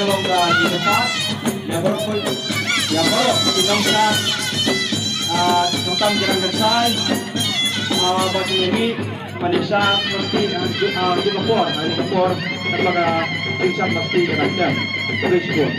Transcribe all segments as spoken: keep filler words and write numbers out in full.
Long ka ki ka sa, ïa baroh ko, ïa baroh ki nongsa, ah, khamtam ki nongkyrsai, ah, ba ki mih, Malaysia, mesti, ah, ju-, ah, ju ka por, ah, ju ka por, kata ka, ah, insya mesti ka dah. Terus pun.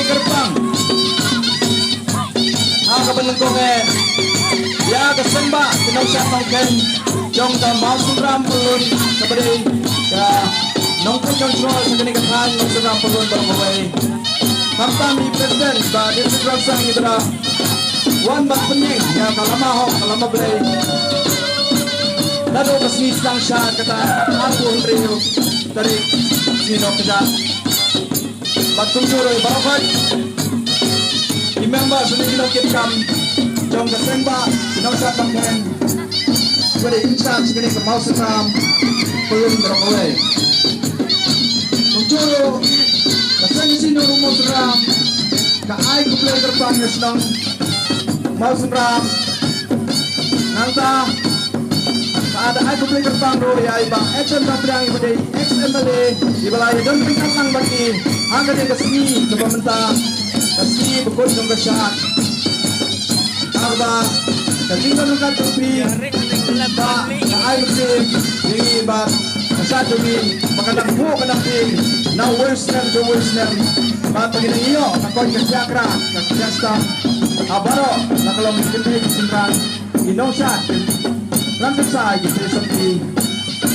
Kyrpang. Ha kaba nyngkong eh, ïa ka seng bah ki nongshad nongkheiñ jong ka Mawsynram Pyllun, kaba dei ka nongkynjong jrol sha kane ka thaiñ Mawsynram Pyllun baroh kawei. Khamtam i president bad i secretary, i ba la wan ban pynïeng ïa ka lama hok ka lama blei. Naduh ka sngi sdang shad kata, arphew hynriew tarik sngi Nohkjat. Bad kumjuh ruh baroh khoit ki member sha ki nongkitkam jong ka seng bah ki nongshad nongkheiñ, kiba dei in charge kane ka Mawsynram Pyllun baroh kawei. Kumjuh ruh ka seng Kynsi Nongrum Mawsynram ka ai khublei kyrpang ïa shnong Mawsynram. Nangta ka da ai khublei kyrpang ruh ïa i Bah H M Dapdang, i ba dei ex M L A, i ba la ïadon ryngkat lang bad ngi ha kane ka sngi kaba mynta, ka sngi bakut jong ka shad. Arba ka jingdon ryngkat jong phi, Bah, ka ai mynsiem ïa ngi bad ka shad jong ngi ba kan dang buh, kan dang tieng na u snem jong u snem. Bad ba ngin ïoh ka koit ka khiah krat, ka khiah stad ha baroh, la ka long ki kynthei ki shynrang, ki nongshad, ki nongkyrshan, ki kynthei samti,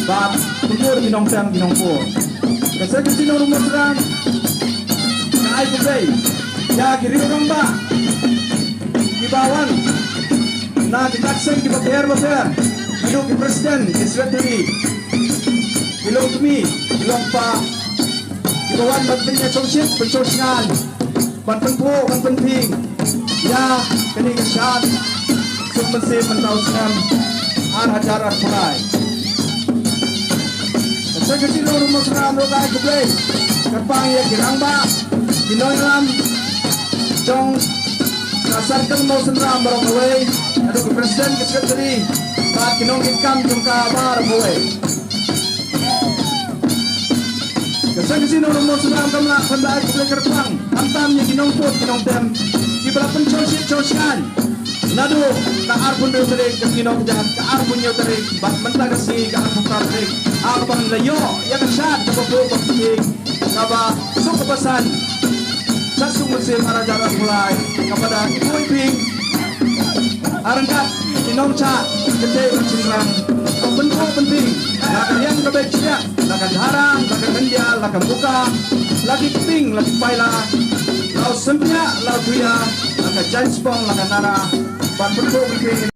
bad kumjuh ki nongtem ki nongpur. Ka seng Kynsi Nongrum Mawsynram ka ai khublei ïa ki riew rangbah kiba wan na ki dak seng kiba pher bapher, naduh ki president, ki secretary, ki longkmie, ki longkpa, kiba wan ban pynïashongshit pynshongshngaiñ, ban pynphuh ban pynphieng ïa kane ka shad suk mynsiem mynta u snem ar hajar arphew lai. Ka seng Kynsi Nongrum Mawsynram ruh ka ai khublei kyrpang ïa ki rangbah, ki nongïalam jong ka Circle Mawsynram baroh kawei, naduh ki president, ki secretary bad ki nongkitkam jong ka baroh kawei. Ka seng Kynsi Nongrum Mawsynram kam lah ban da ai khublei kyrpang khamtam ïa ki nongput ki nongtem kiba la pynshongshit shongshngaiñ naduh ka arphew hynriew tarik ka sngi Nohkjat, ka arphew hynñiew tarik bad mynta ka sngi ka arphew phra tarik, ha kaba la ïoh ïa ka shad kaba phuh ba pynphieng, kaba suk kaba san, shad suk mynsiem ar hajar arphew lai, kaba da i buh i phieng ha ryngkat ki nongshad, ki kynthei ki shynrang, ka pynphuh pynphieng la ka liang ka beit shliah, la ka dhara, la ka khyndiat, la ka muka, la ki kting, la ki paila, la u sympiah, la u thuia, la ka jaiñspong, la ka nara, ban pynphuh pynphieng